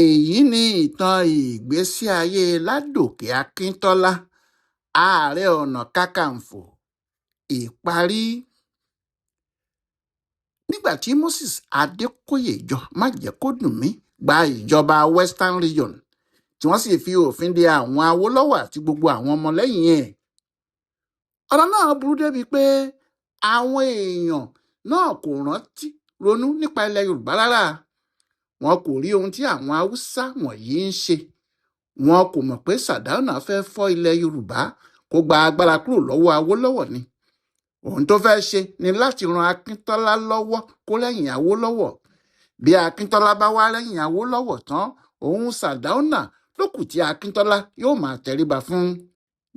Èyí ni ìtàn ìgbésí ayé Ládòkè Akintola, Ààrẹ Ọ̀nà Kakaǹfò. Ìparí. Nígbà tí Moses Adékòyéjọ májẹ̀ẹ́kódùnmí gba ìjọba Western Region, tí wọ́n sì fi òfin de àwọn Awólọ́wọ̀ àti gbogbo àwọn ọmọlẹ́yìn ẹ̀. Ọ̀rọ̀ náà burú débi pé àwọn èèyàn náà kò rántí ronú nípa ilẹ̀ Yorùbá rárá. Wọn kò rí ohun tí àwọn Haúsá wọ̀nyí ń ṣe. Wọn kò mọ̀ pé Sardauna fẹ́ fọ́ ilẹ̀ Yorùbá kó gba agbára kúrò lọ́wọ́ Awólọ́wọ̀ ni. Ohun tó fẹ́ ṣe ni láti ran Akíntọ́lá lọ́wọ́ kó rẹ́yìn Awólọ́wọ̀. Bí Akíntọ́lá bá wá rẹ́yìn Awólọ́wọ̀ tán, òun Sardauna ló kù tí Akíntọ́lá yóò máa tẹríba fún.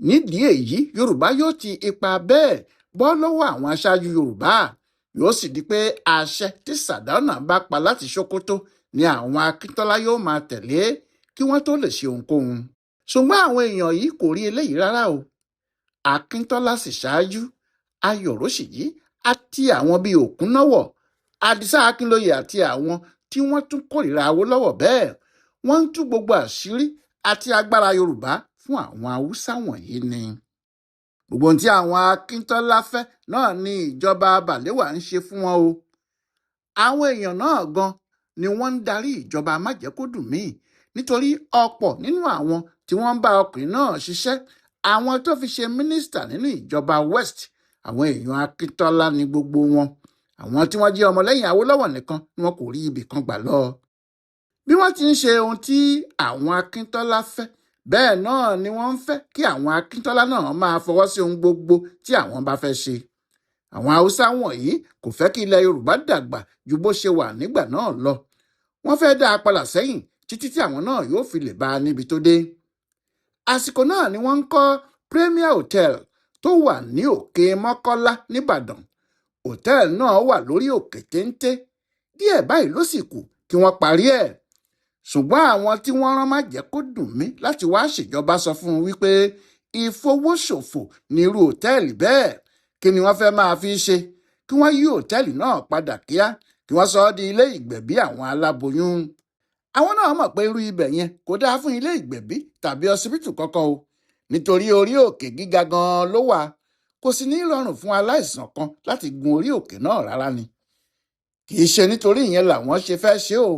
Nídìí èyí, Yorùbá yóò ti ipa bẹ́ẹ̀ bọ́ lọ́wọ́ àwọn aṣáájú Yorùbá. Yóò sì di pé àṣẹ tí Sardauna bá pa láti Sókótó ni àwọn Akíntọ́lá yóò máa tẹ̀lé kí wọ́n tó lè ṣe ohunkóhun. Ṣùgbọ́n àwọn èèyàn yìí kò rí eléyìí rárá o. Akíntọ́lá sì ṣáájú, Ayọ̀ Róṣìjí àti àwọn bíi Òkúnnáwọ̀, Àdìsá Akínlóye àti àwọn tí wọ́n tún kórìíra Awólọ́wọ̀ bẹ́ẹ̀. Wọ́n ń tú gbogbo àṣírí àti agbára Yorùbá fún àwọn Haúsá wọ̀nyí ni. Gbogbo ohun tí àwọn Akíntọ́lá fẹ́ náà ni ìjọba Balewa ń ṣe fún wọn o. Àwọn èèyàn náà gan ni wọ́n ń darí ìjọba májẹ̀ẹ́kódùnmí, nítorí ọ̀pọ̀ nínú àwọn tí wọ́n ń bá ọkùnrin náà ṣiṣẹ́, àwọn tó fi ṣe mínísítà nínú ìjọba West, àwọn èèyàn Akíntọ́lá ní gbogbo wọn. Àwọn tí wọ́n jẹ́ ọmọlẹ́yìn Awólọ́wọ̀ nìkan ni wọn kò rí ibì kan gbà lọ. Bí wọ́n ti ń ṣe ohun tí àwọn Akíntọ́lá fẹ́, bẹ́ẹ̀ náà ni wọ́n ń fẹ́ kí àwọn Akíntọ́lá náà máa fọwọ́ sí ohun gbogbo tí àwọn bá fẹ́ ṣe. Àwọn Haúsá wọ̀nyí kò fẹ́ kí ilẹ̀ Yorùbá dàgbà ju bó ṣe wà nígbà náà lọ. Wọ́n fẹ́ dá a padà sẹ́yìn títí tí àwọn náà yóò fi lè bá a níbi tó dé. Àsìkò náà ni wọ́n ń kọ́ Premier Hotel tó wà ní Òkè Mọ́kọ́lá nìbàdàn. Òtẹ́ẹ̀lì náà wà lórí òkè téńté. Díẹ̀ báyìí ló sì kù kí wọ́n parí ẹ̀. Ṣùgbọ́n àwọn tí wọ́n rán májẹ̀ẹ́kódùnmí láti wá ṣèjọba sọ fún un wípé ìfowóṣòfò ní irú òtẹ́ẹ̀lì bẹ́ẹ̀. Kí ni wọ́n fẹ́ máa fi ṣe? Kí wọ́n yí òtẹ́ẹ̀lì náà padà kíá, kí wọ́n sọ ọ́ di ilé ìgbẹ̀bí àwọn aláboyún. Àwọn náà mọ̀ pé irú ibẹ̀ yẹn kò dáa fún ilé ìgbẹ̀bí tàbí ọsibítù kankan o, nítorí orí òkè gíga gan-an ló wà. Kò sì ní rọrùn fún aláìsàn kan láti gun orí òkè náà rárá ni. Kì í ṣe nítorí ìyẹn làwọn ṣe fẹ́ ṣe o.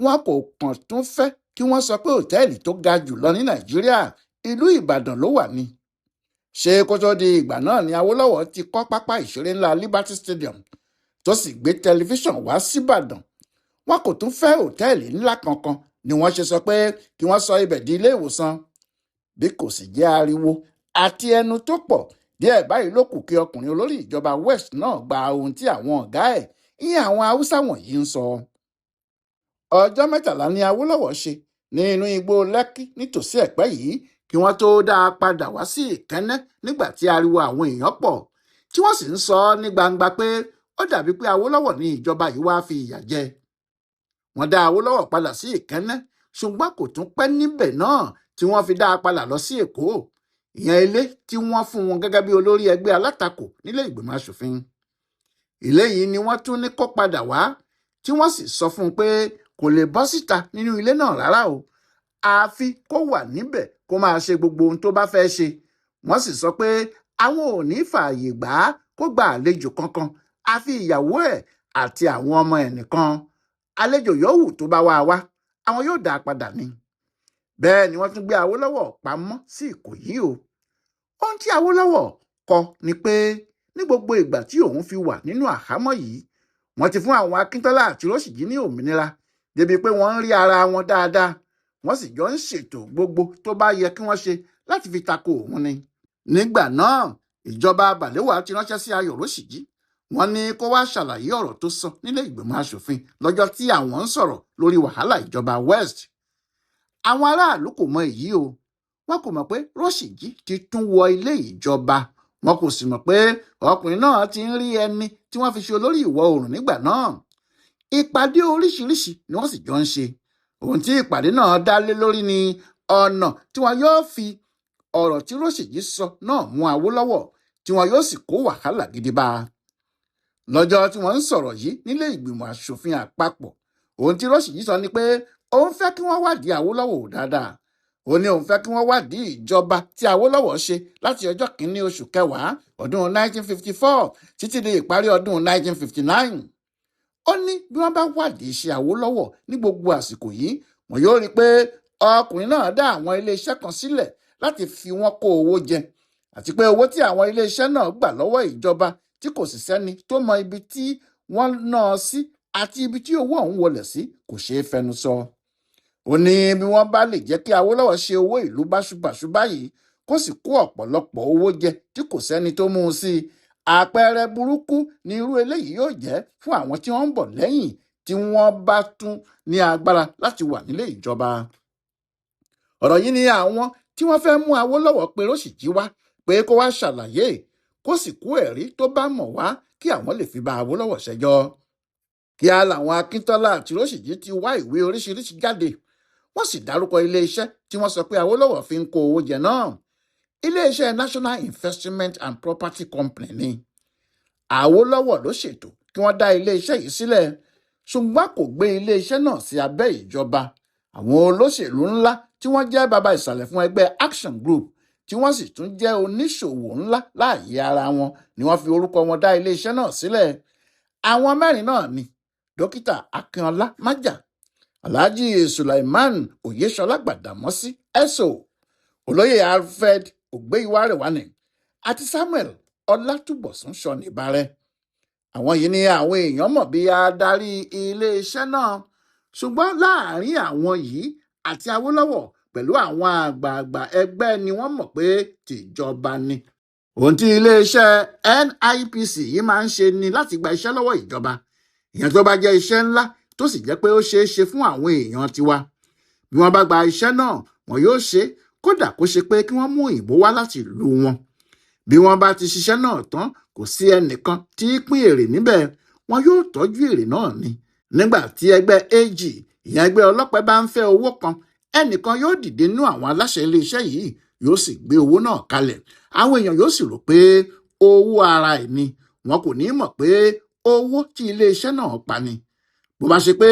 Wọn kò kàn tún fẹ́ kí wọ́n sọ pé òtẹ́ẹ̀lì tó ga jù lọ ní Nàìjíríà, ìlú Ìbàdàn ló wà ní. Ṣé kó tó di ìgbà náà ni Awólọ́wọ̀ ti kọ́ pápá ìṣeré ńlá Liberty Stadium, tó sì gbé tẹlifíṣàn wá síbàdàn. Wọn kò tún fẹ́ òtẹ́ẹ̀lì ńlá kankan ni wọ́n ṣe sọ pé kí wọ́n sọ ibẹ̀ di ilé ìwòsàn. Bí kò sì jẹ́ ariwo àti ẹnu tó pọ̀ díẹ̀ báyìí ló kù kí ọkùnrin olórí ìjọba West náà gba ohun tí àwọn ọ̀gá ẹ̀, ìyẹn àwọn Haúsá wọ̀nyí, ń sọ. Ọjọ́ 13 ni Awólọ́wọ̀ ṣe ní inú igbó Lẹ́kí nítòsí Ẹ̀pẹ́ yìí kí wọ́n tóó dá a padà wá sí Ìkẹ́nnẹ́, nígbà tí ariwo àwọn èèyàn pọ̀, tí wọ́n sì ń sọ ní gbangba pé ó dàbí pé Awólọ́wọ̀ ní ìjọba yìí wá fi ìyà jẹ. Wọ́n dá Awólọ́wọ̀ padà sí Ìkẹ́nnẹ́, ṣùgbọ́n kò tún pẹ́ níbẹ̀ náà tí wọ́n fi dá a padà lọ sí Èkó, ìyẹn ilé tí wọ́n fún wọn gẹ́gẹ́ bí olórí ẹgbẹ́ alátakò nílé ìgbìmọ̀ asòfin. Ilé yìí ni wọ́n tún ní kó padà wá, tí wọ́n sì sọ fún un pé kò lè bọ́ síta nínú ilé náà rárá o, àfi kó wà níbẹ̀ kó máa ṣe gbogbo ohun tó bá fẹ́ ṣe. Wọ́n sì sọ pé àwọn ò ní fààyè gbà á kó gba àlejò kankan, àfi ìyàwó ẹ̀ àti àwọn ọmọ ẹ̀ nìkan. Àlejò yòówù tó bá wá wá, àwọn yóò dá a padà ni. Bẹ́ẹ̀ ni wọ́n tún gbé Awólọ́wọ̀ pamọ́ sí Ìkòyí o. Ohun tí Awólọ́wọ̀ kọ ni pé ní gbogbo ìgbà tí òun fi wà nínú àhámọ́ yìí, wọ́n ti fún àwọn Akíntọ́lá àti Róṣìjí ní òmìnira débi pé wọ́n ń rí ara wọn dáadáa. Wọ́n sì jọ ń ṣètò gbogbo tó bá yẹ kí wọ́n ṣe láti fi tako òun ni. Nígbà náà, ìjọba Balewa ti ránṣẹ́ sí Ayọ̀ Róṣìjí. Wọ́n ní kó wá ṣàlàyé ọ̀rọ̀ tó sọ nílé ìgbìmọ̀ asòfin lọ́jọ́ tí àwọn ń sọ̀rọ̀ lórí wàhálà ìjọba West. Àwọn aráàlú kò mọ èyí o. Wọn kò mọ̀ pé Róṣìjí ti tún wọ ilé ìjọba. Wọn kò sì mọ̀ pé ọkùnrin náà ti ń rí ẹni tí wọ́n fi ṣe olórí ìwọ̀ oòrùn nígbà náà. Ìpàdé oríṣiríṣi ni wọ́n sì jọ ń ṣe. Ohun tí ìpàdé náà dá lé lórí ni ọ̀nà tí wọn yóò fi ọ̀rọ̀ tí Róṣìjí sọ náà mú Awólọ́wọ̀, tí wọn yóò sì kó wàhálà gidi bá a. Lọ́jọ́ tí wọ́n ń sọ̀rọ̀ yìí nílé ìgbìmọ̀ asòfin àpapọ̀, ohun tí Róṣìjí sọ ni pé Òun fẹ́ kí wọ́n wádìí Awólọ́wọ̀ dáadáa. Ó ní òun fẹ́ kí wọ́n wádìí ìjọba tí Awólọ́wọ̀ ṣe láti ọjọ́ kìíní oṣù kẹwàá ọdún 1954 títí di ìparí ọdún 1959. Ó ní bí wọ́n bá wádìí iṣẹ́ Awólọ́wọ̀ ní gbogbo àsìkò yìí, wọn yóò rí i pé ọkùnrin náà dá àwọn iléeṣẹ́ kan sílẹ̀ láti fi wọ́n kó owó jẹ, àti pé owó tí àwọn iléeṣẹ́ náà gbà lọ́wọ́ ìjọba tí kò sì sẹ́ni tó mọ ibi tí wọ́n ná a sí àti ibi tí owó ọ̀hún wọlé sí kò ṣeé fẹnu sọ. Ó ní bí wọ́n bá lè jẹ́ kí Awólọ́wọ̀ ṣe owó ìlú báṣubàṣu báyìí, kó sì kó ọ̀pọ̀lọpọ̀ owó jẹ tí kò sẹ́ni tó mú un sí i, àpẹẹrẹ burúkú ni irú eléyìí yóò jẹ́ fún àwọn tí wọ́n ń bọ̀ lẹ́yìn tí wọ́n bá tún ní agbára láti wà nílé ìjọba. Ọ̀rọ̀ yìí ni àwọn tí wọ́n fẹ́ mú Awólọ́wọ̀ pé Róṣìjí wá pé kó wá ṣàlàyé, kó sì kó ẹ̀rí tó bá mọ̀ wá kí àwọn lè fi bá Awólọ́wọ̀ ṣẹjọ́. Kíá làwọn Akíntọ́lá àti Róṣìjí ti wá ìwé oríṣiríṣi jáde, wọ́n sì dárúkọ iléeṣẹ́ tí wọ́n sọ pé Awólọ́wọ̀ fi ń kó owó jẹ náà. Iléeṣẹ́ National Investment and Property Company ni. Awólọ́wọ̀ ló ṣètò kí wọ́n dá iléeṣẹ́ yìí sílẹ̀, ṣùgbọ́n kò gbé iléeṣẹ́ náà sí abẹ́ ìjọba. Àwọn olóṣèlú ńlá tí wọ́n jẹ́ baba ìsàlẹ̀ fún ẹgbẹ́ Action Group, tí wọ́n sì tún jẹ́ oníṣòwò ńlá láàyè ara wọn, ni wọ́n fi orúkọ wọn dá iléeṣẹ́ náà sílẹ̀. Àwọn mẹ́rin náà ni Dókítà Akínọlá Májà, Alhaji Sulaiman Oyeṣọlá Gbàdámọ́sí Ẹ̀sọ́, Olóyè Alfred Ògbéìwárẹ̀wánì àti Samuel Ọlátúbọ̀sún Ṣọ̀nìbàrẹ̀. Àwọn yìí ni àwọn èèyàn mọ̀ bí adarí iléeṣẹ́ náà, ṣùgbọ́n láàrin àwọn yìí àti Awólọ́wọ̀ pẹ̀lú àwọn àgbààgbà ẹgbẹ́ ni wọ́n mọ̀ pé tìjọba ni. Ohun tí iléeṣẹ́ NIPC yìí máa ń ṣe ni láti gba iṣẹ́ lọ́wọ́ ìjọba, ìyẹn tó bá jẹ́ iṣẹ́ ńlá tó sì jẹ́ pé ó ṣeé ṣe fún àwọn èèyàn tiwa. Bí wọ́n bá gba iṣẹ́ náà, wọn yóò ṣe, kódà kó ṣe pé kí wọ́n mú òyìnbó wá láti ìlú wọn. Bí wọ́n bá ti ṣiṣẹ́ náà tán, kò sí ẹnìkan tí í pín èrè níbẹ̀, wọn yóò tọ́jú èrè náà ni. Nígbà tí ẹgbẹ́ AG, ìyẹn ẹgbẹ́ ọlọ́pẹ́, bá ń fẹ́ owó kan, ẹnìkan yóò dìde nú àwọn aláṣẹ iléeṣẹ́ yìí, yóò sì gbé owó náà kalẹ̀. Àwọn èèyàn yóò sì rò pé owó ara ẹ̀ ni, wọn kò ní mọ̀ pé owó tí iléeṣẹ́ náà pa ni. Bó bá ṣe pé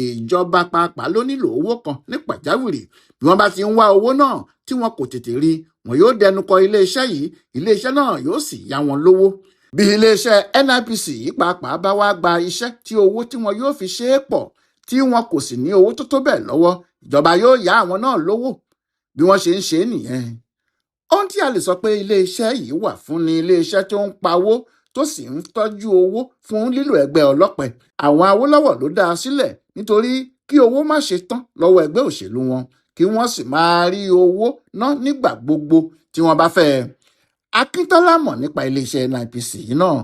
ìjọba pàápàá ló nílò owó kan ní pàjáwìrì, bí wọ́n bá ti ń wá owó náà tí wọn kò tètè rí, wọn yóò dẹnu kọ iléeṣẹ́ yìí, iléeṣẹ́ náà yóò sì yá wọn lówó. Bí iléeṣẹ́ NIPC yìí pàápàá bá wá gba iṣẹ́ tí owó tí wọn yóò fi ṣe é pọ̀, tí wọn kò sì ní owó tó tó bẹ́ẹ̀ lọ́wọ́, ìjọba yóò yá àwọn náà lówó. Bí wọ́n ṣe ń ṣe é nìyẹn. Ohun tí a lè sọ pé iléeṣẹ́ yìí wà fún ni iléeṣẹ́ tó ń pawó tó sì ń tọ́jú owó fún lílò ẹgbẹ́ ọlọ́pẹ. Àwọn Awólọ́wọ̀ ló dá a sílẹ̀ nítorí kí owó má ṣe tán lọ́wọ́ ẹgbẹ́ òṣèlú wọn, kí wọ́n sì máa rí owó ná nígbà gbogbo tí wọ́n bá fẹ́. Akíntọ́lá mọ̀ nípa iléeṣẹ́ NIPC yìí náà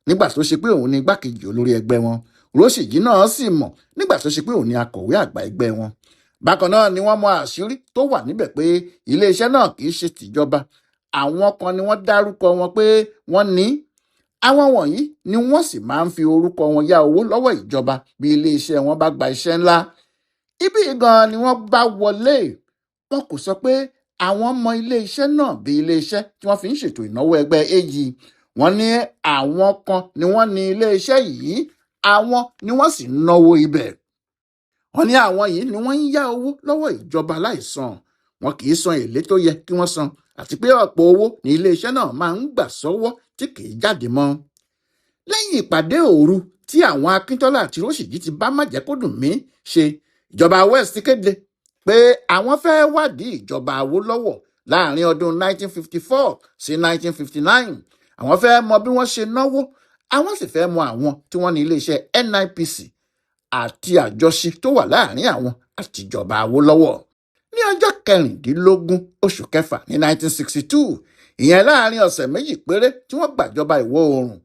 nígbà tó ṣe pé òun ni igbákejì olórí ẹgbẹ́ wọn. Róṣìjí náà sì mọ̀ nígbà tó ṣe pé òun ni akọ̀wé àgbà ẹgbẹ́ wọn. Bákan náà ni wọ́n mọ àṣírí tó wà níbẹ̀ pé iléeṣẹ́ náà kì í ṣe tìjọba. Àwọn kan ni wọ́n dárúkọ wọn pé wọ́n ní. Àwọn wọ̀nyí ni wọ́n sì máa ń fi orúkọ wọn yá owó lọ́wọ́ ìjọba bí iléeṣẹ́ wọn bá gba iṣẹ́ ńlá. Ibí gan ni wọ́n bá wọlé. Wọn kò sọ pé àwọn mọ iléeṣẹ́ náà bí iléeṣẹ́ tí wọ́n fi ń ṣètò ìnáwó ẹgbẹ́ AG. Wọ́n ní àwọn kan ni wọ́n ní iléeṣẹ́ yìí, àwọn ni wọ́n sì ń náwó ibẹ̀. Wọ́n ní àwọn yìí ni wọ́n ń yá owó lọ́wọ́ ìjọba láìsan. Wọn kì í san èlé tó yẹ kí wọ́n san, àti pé ọ̀pọ̀ owó ní iléeṣẹ́ náà máa ń gbà sọ́wọ́ tí kì í jáde mọ́. Lẹ́yìn ìpàdé òru tí àwọn Akíntọ́lá àti Róṣìjí ti bá Májẹ̀kódùnmí ṣe, ìjọba West kéde pé àwọn fẹ́ wádìí ìjọba Awólọ́wọ̀ láàrin ọdún 1954 sí 1959. Àwọn fẹ́ mọ bí wọ́n ṣe náwó, àwọn sì fẹ́ mọ àwọn tí wọ́n ní iléeṣẹ́ NIPC àti àjọṣe tó wà láàrin àwọn àti ìjọba Awólọ́wọ̀. Ní ọjọ́ kẹrìndínlógún oṣù kẹfà ní 1962, ìyẹn láàrin ọ̀sẹ̀ méjì péré tí wọ́n gbàjọba ìwọ̀ oòrùn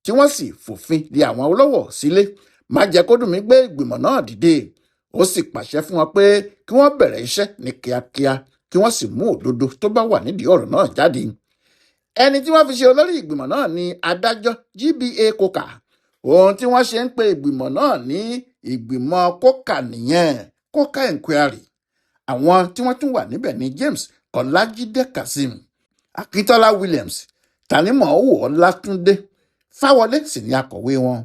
tí wọ́n sì fòfin de àwọn Awólọ́wọ̀ sílé, Májẹ̀kódùnmí gbé ìgbìmọ̀ náà dìde. Ó sì pàṣẹ fún wọn pé kí wọ́n bẹ̀rẹ̀ iṣẹ́ ní kíákíá, kí wọ́n sì mú òdodo tó bá wà nídìí ọ̀rọ̀ náà jáde. Ẹni tí wọ́n fi ṣe olórí ìgbìmọ̀ náà ni adájọ́ GBA Coker. Ohun tí wọ́n ṣe ń pe ìgbìmọ̀ náà ní ìgbìmọ̀ Coker nìyẹn, Coker Inquiry. Àwọn tí wọ́n tún wà níbẹ̀ ni James Ọlájídé Kazeem, Akíntọ́lá Williams, Tanímọ̀ọ́wò Ọlátúndé, Fáwọlé sì ni akọ̀wé wọn.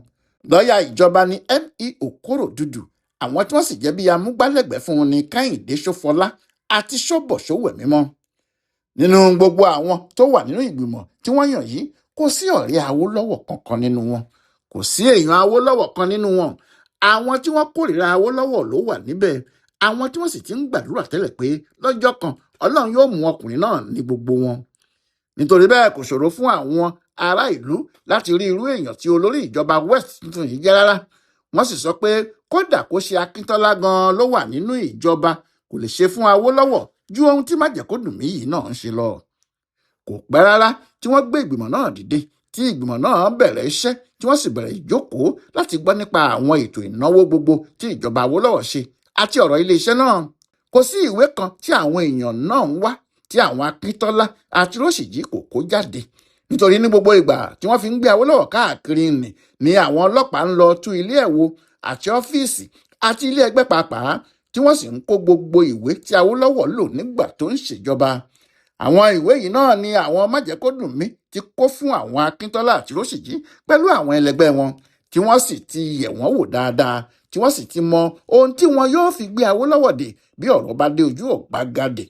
Lọ́ọ̀yà ìjọba ni M.E. Okorodudu Àwọn tí wọ́n sì jẹ́ bí amúgbálẹ́gbẹ̀ẹ́ fún un ní Kẹ́hìndé Ṣófọlá àti Ṣóbọ̀ Ṣówẹ̀mímọ́. Nínú gbogbo àwọn tó wà nínú ìgbìmọ̀ tí wọ́n yàn yìí, kò sí ọ̀rẹ́ Awólọ́wọ̀ kankan nínú wọn, kò sí èèyàn Awólọ́wọ̀ kan nínú wọn. Àwọn tí wọ́n kórìíra Awólọ́wọ̀ ló wà níbẹ̀, àwọn tí wọ́n sì ti ń gbàdúrà tẹ́lẹ̀ pé lọ́jọ́ kan Ọlọ́run yóò mú ọkùnrin náà ní gbogbo wọn. Nítorí bẹ́ẹ̀, kò ṣòro fún àwọn ará ìlú láti rí irú èèyàn tí olórí ìjọba West tuntun yìí jẹ́ rárá. Wọ́n sì sọ pé kódà kó ṣe Akíntọ́lá gan-an ló wà nínú ìjọba, kò lè ṣe fún Awólọ́wọ̀ ju ohun tí májẹ̀kódùnmí yìí náà ń ṣe lọ. Kò pẹ́ rárá tí wọ́n gbé ìgbìmọ̀ náà dìde, tí ìgbìmọ̀ náà bẹ̀rẹ̀ iṣẹ́, tí wọ́n sì bẹ̀rẹ̀ ìjókòó láti gbọ́ nípa àwọn ètò ìnáwó gbogbo tí ìjọba Awólọ́wọ̀ ṣe àti ọ̀rọ̀ iléeṣẹ́ náà. Kò sí ìwé kan tí àwọn èèyàn náà ń wá tí àwọn Akíntọ́lá àti Róṣìjí kò kó jáde, nítorí ní gbogbo ìgbà tí wọ́n fi ń gbé Awólọ́wọ̀ káàkiri nì ni àwọn ọlọ́pàá ń lọ tú ilé ẹ̀ wò àti ọ́fíìsì àti ilé ẹgbẹ́ pàápàá, tí wọ́n sì ń kó gbogbo ìwé tí Awólọ́wọ̀ lò nígbà tó ń ṣèjọba. Àwọn ìwé yìí náà ni àwọn májẹ̀kódùnmí ti kó fún àwọn Akíntọ́lá àti Róṣìjí pẹ̀lú àwọn ẹlẹgbẹ́ wọn, tí wọ́n sì ti yẹ̀ wọ́n wò dáadáa, tí wọ́n sì ti mọ ohun tí wọn yóò fi gbé Awólọ́wọ̀ dè bí ọ̀rọ̀ bá dé ojú ọ̀gbagadè.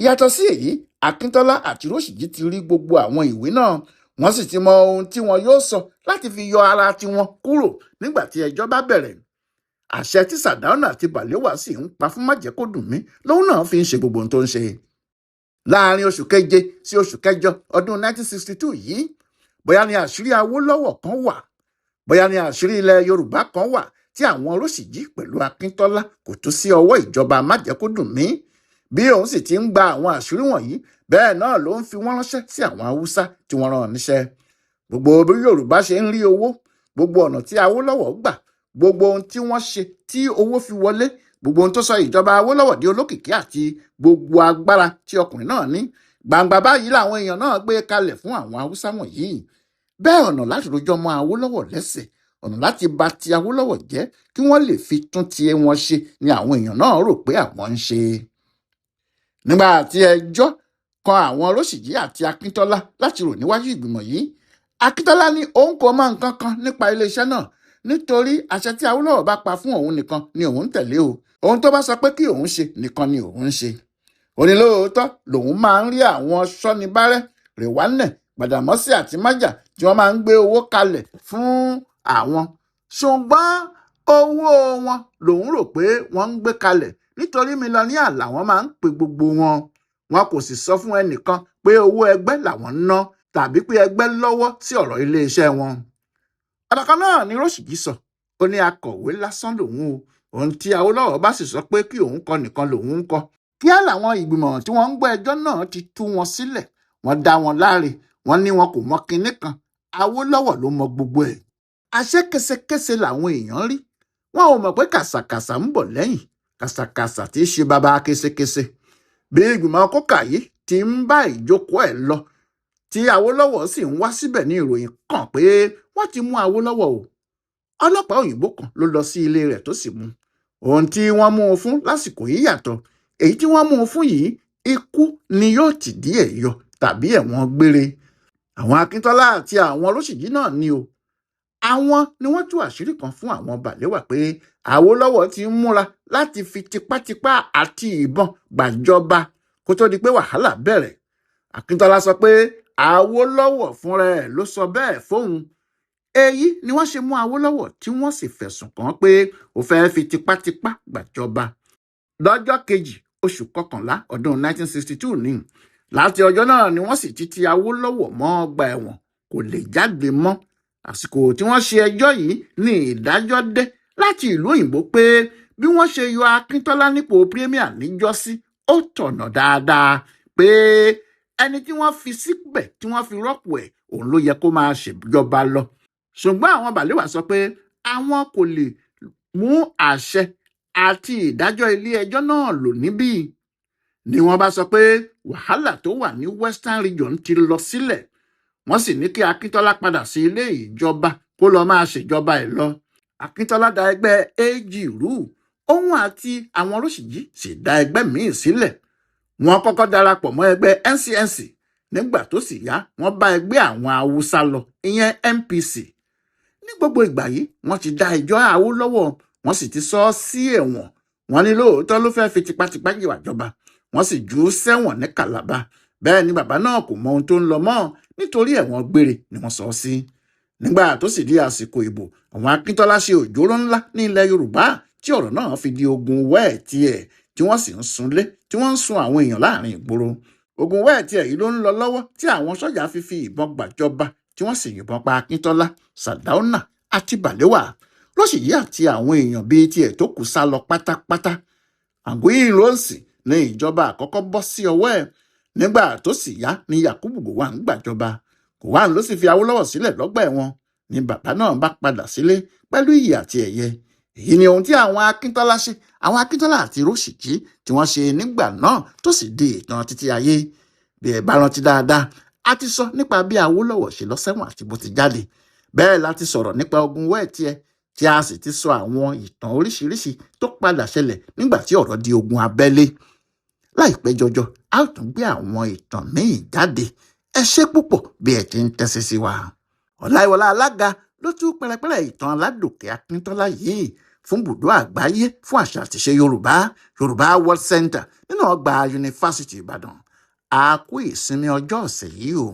Ìyàtọ̀ sí èyí, Akíntọ́lá àti Róṣìjí ti rí gbogbo àwọn ìwé náà, wọ́n sì ti mọ ohun tí wọn yóò sọ láti fi yọ ara tiwọn kúrò nígbà tí ẹjọ́ bá bẹ̀rẹ̀. Àṣẹ tí Sàdáúnà àti Bàléwà sì ń pa fún májẹ̀kódùnmí lòun náà fi ń ṣe gbogbo ohun tó ń ṣe. Láàrin oṣù keje sí oṣù kẹjọ ọdún 1962 yìí, bóyá ni àṣírí Awólọ́wọ̀ kan wà, bóyá ni àṣírí ilẹ̀ Yorùbá kan wà tí àwọn Róṣìjí pẹ̀lú Akíntọ́lá kò tú sí ọwọ́ ìjọba májẹ̀kódùnmí. Bí òun sì ti ń gba àwọn àṣírí wọ̀nyí, bẹ́ẹ̀ náà ló ń fi wọ́n ránṣẹ́ sí àwọn Haúsá tí wọ́n rán níṣẹ́. Gbogbo bí Yorùbá ṣe ń rí owó, gbogbo ọ̀nà tí Awólọ́wọ̀ gbà, gbogbo ohun tí wọ́n ṣe tí owó fi wọlé, gbogbo ohun tó sọ ìjọba Awólọ́wọ̀ di olókìkí àti gbogbo agbára tí ọkùnrin náà ní, gbangba báyìí làwọn èèyàn náà gbé kalẹ̀ fún àwọn Haúsá wọ̀nyí. Bẹ́ẹ̀ ọ̀nà láti rojọ́ mọ́ Awólọ́wọ̀ lẹ́sẹ̀, ọ̀nà láti bà ti Awólọ́wọ̀ jẹ́ kí wọ́n lè fi tún ti wọn ṣe ni àwọn èèyàn náà rò pé àwọn ń ṣe. Nígbà tí ẹjọ́ kan àwọn Róṣìjí àti Akíntọ́lá láti rò níwájú ìgbìmọ̀ yìí, Akíntọ́lá ní òun kò mọ nǹkan kan nípa iléeṣẹ́ náà, nítorí àṣẹ tí Awólọ́wọ̀ bá pa fún òun nìkan ni òun ń tẹ̀lé o. Ohun tó bá sọ pé kí òun ṣe nìkan ni òun ń ṣe. Ó ní lóòótọ́ lòun máa ń rí àwọn Ṣọ́nibárẹ́, Rèwánẹ̀, Gbàdàmọ́sí àti Májà tí wọ́n máa ń gbé owó kalẹ̀ fún àwọn, ṣùgbọ́n owó wọn lòun rò pé wọ́n ń gbé kalẹ̀, nítorí mílíọ̀nìà làwọn máa ń pe gbogbo wọn. Wọn kò sì sọ fún ẹnìkan pé owó ẹgbẹ́ làwọn ń ná tàbí pé ẹgbẹ́ lọ́wọ́ sí ọ̀rọ̀ iléeṣẹ́ wọn. Ọ̀rọ̀ kan náà ni Róṣìjí sọ, ó ní akọ̀wé lásán lòun o, ohun tí Awólọ́wọ̀ bá sì sọ pé kí òun kọ nìkan lòun ń kọ. Kíá làwọn ìgbìmọ̀ tí wọ́n ń gbọ́ ẹjọ́ náà ti tú wọn sílẹ̀, wọ́n dá wọn láre, wọ́n ní wọn kò mọ kinní kan, Awólọ́wọ̀ ló mọ gbogbo ẹ̀. Àṣé késekése làwọn èèyàn rí, wọn ò mọ̀ pé kàsàkàsà ń bọ̀ lẹ́yìn, kàsàkàsà tí í ṣe baba késekése. Bí ìgbìmọ̀ kókà yìí ti ń bá ìjókòó ẹ̀ lọ, tí Awólọ́wọ̀ sì ń wá síbẹ̀ ní ìròyìn kan pé wọ́n ti mú Awólọ́wọ̀ o. Ọlọ́pàá òyìnbó kan ló lọ sí ilé rẹ̀ tó sì mú. Ohun tí wọ́n mú un fún lásìkò yìí yàtọ̀. Èyí tí wọ́n mú un fún yìí, ikú ni yóò ti dí ẹ̀ yọ tàbí ẹ̀wọ̀n gbére. Àwọn Akíntọ́lá àti àwọn Róṣìjí náà ni o. Àwọn ni wọ́n tú àṣírí kan fún àwọn Bàléwà pé Awólọ́wọ̀ ti ń múra láti fi tipátipá àti ìbọn gbàjọba kó tó di pé wàhálà bẹ̀rẹ̀. Akíntọ́lá sọ pé Awólọ́wọ̀ fúnra ẹ̀ ló sọ bẹ́ẹ̀ fóun. Èyí ni wọ́n ṣe mú Awólọ́wọ̀ tí wọ́n sì fẹ̀sùn kàn án pé ó fẹ́ẹ́ fi tipátipá gbàjọba. Lọ́jọ́ kejì oṣù kọkànlá ọdún 1962 ni. Láti ọjọ́ náà ni wọ́n sì ti ti Awólọ́wọ̀ mọ́ ọgbà ẹ̀wọ̀n, kò lè jáde mọ́. Àsìkò tí wọ́n ṣe ẹjọ́ yìí ní ìdájọ́ dé láti ìlú òyìnbó pé bí wọ́n ṣe yọ Akíntọ́lá nípò premier níjọ́sí ó tọ̀nà dáadáa, pé ẹni tí wọ́n fi síbẹ̀ tí wọ́n fi rọ́pò ẹ̀ òun ló yẹ kó máa ṣèjọba lọ. Ṣùgbọ́n àwọn Bàléwà sọ pé àwọn kò lè mú àṣẹ àti ìdájọ́ ilé ẹjọ́ náà lò níbí. Ni wọ́n bá sọ pé wàhálà tó wà ní Western Region ti lọ sílẹ̀. Wọ́n sì ní kí Akíntọ́lá padà sí ilé ìjọba kó lọ máa ṣèjọba ẹ̀ lọ. Akíntọ́lá da ẹgbẹ́ AG rú, òun àti àwọn Róṣìjí sì dá ẹgbẹ́ míì sílẹ̀. Wọ́n kọ́kọ́ darapọ̀ mọ́ ẹgbẹ́ NCNC, nígbà tó sì yá wọ́n bá ẹgbẹ́ àwọn Haúsá lọ, ìyẹn NPC. Ní gbogbo ìgbà yìí wọ́n ti dá ẹjọ́ Awólọ́wọ̀, Wọ́n sì ti sọ ọ́ sí ẹ̀wọ̀n. Wọ́n ní lóòótọ́ ló fẹ́ẹ́ fi tipátipá gbàjọba. Wọ́n sì jù ú sẹ́wọ̀n ní Kàlábá. Bẹ́ẹ̀ ni bàbá náà kò mọ ohun tó ń lọ mọ́, nítorí ẹ̀wọ̀n gbére ni wọ́n sọ ọ́ sí. Nígbà tó sì di àsìkò ìbò, àwọn Akíntọ́lá ṣe òjòrò ńlá ní ilẹ̀ Yorùbá, tí ọ̀rọ̀ náà fi di ogun wẹ́ẹ̀tiẹ̀, tí wọ́n sì ń sunlé, tí wọ́n ń sun àwọn èèyàn láàrin ìgboro. Ogun wẹ́ẹ̀tiẹ̀ yìí ló ń lọ lọ́wọ́ tí àwọn sọ́jà fi fi ìbọn gbàjọba, tí wọ́n sì yìnbọn pa Akíntọ́lá, Sàdáúnà àti Bàléwà. Rọ́ṣìyí àti àwọn èèyàn bíi tiẹ̀ tó kù sá lọ pátápátá. Àgùyí Ìrọ̀nsì ní ìjọba àkọ́kọ́ bọ́ sí ọwọ́ ẹ̀. Nígbà tó sì yá ní Yakubu Gowon gbàjọba. Gowon ló sì fi Awólọ́wọ̀ sílẹ̀ lọ́gbà ẹ̀wọ̀n, ni bàbá náà bá padà sílé pẹ̀lú iyì àti ẹ̀yẹ. Èyí ni ohun tí àwọn Akíntọ́lá ṣe, àwọn Akíntọ́lá àti Rọ́ṣìjí tí wọ́n ṣe nígbà náà, tó sì di ìtàn títí ayé. Bí ẹ bá rántí dáadáa, a ti sọ nípa bí Awólọ́wọ̀ ṣe lọ sẹ́wọ̀n àti bó ti jáde. Bẹ́ẹ̀ la ti sọ̀rọ̀ nípa ogun wẹ́ẹ̀tiẹ̀, tí a sì ti sọ àwọn ìtàn oríṣiríṣi tó padà ṣẹlẹ̀ nígbà tí ọ̀rọ̀ di ogun abẹ́lé. Láìpẹ́ jọjọ, a ó tún gbé àwọn ìtàn míì jáde. Ẹ ṣé púpọ̀ bí ẹ ti ń tẹ́sí sí wa. Ọláìwọlá Alága ló tú pẹrẹpẹrẹ ìtàn Aládòkè Akíntọ́lá yìí fún bùdó àgbáyé fún àṣà àtìṣe Yorùbá, Yorùbá World Center, nínú ọgbà Yunifásitì Ìbàdàn. A kú ìsinmi ọjọ́ ọ̀sẹ̀ yìí o.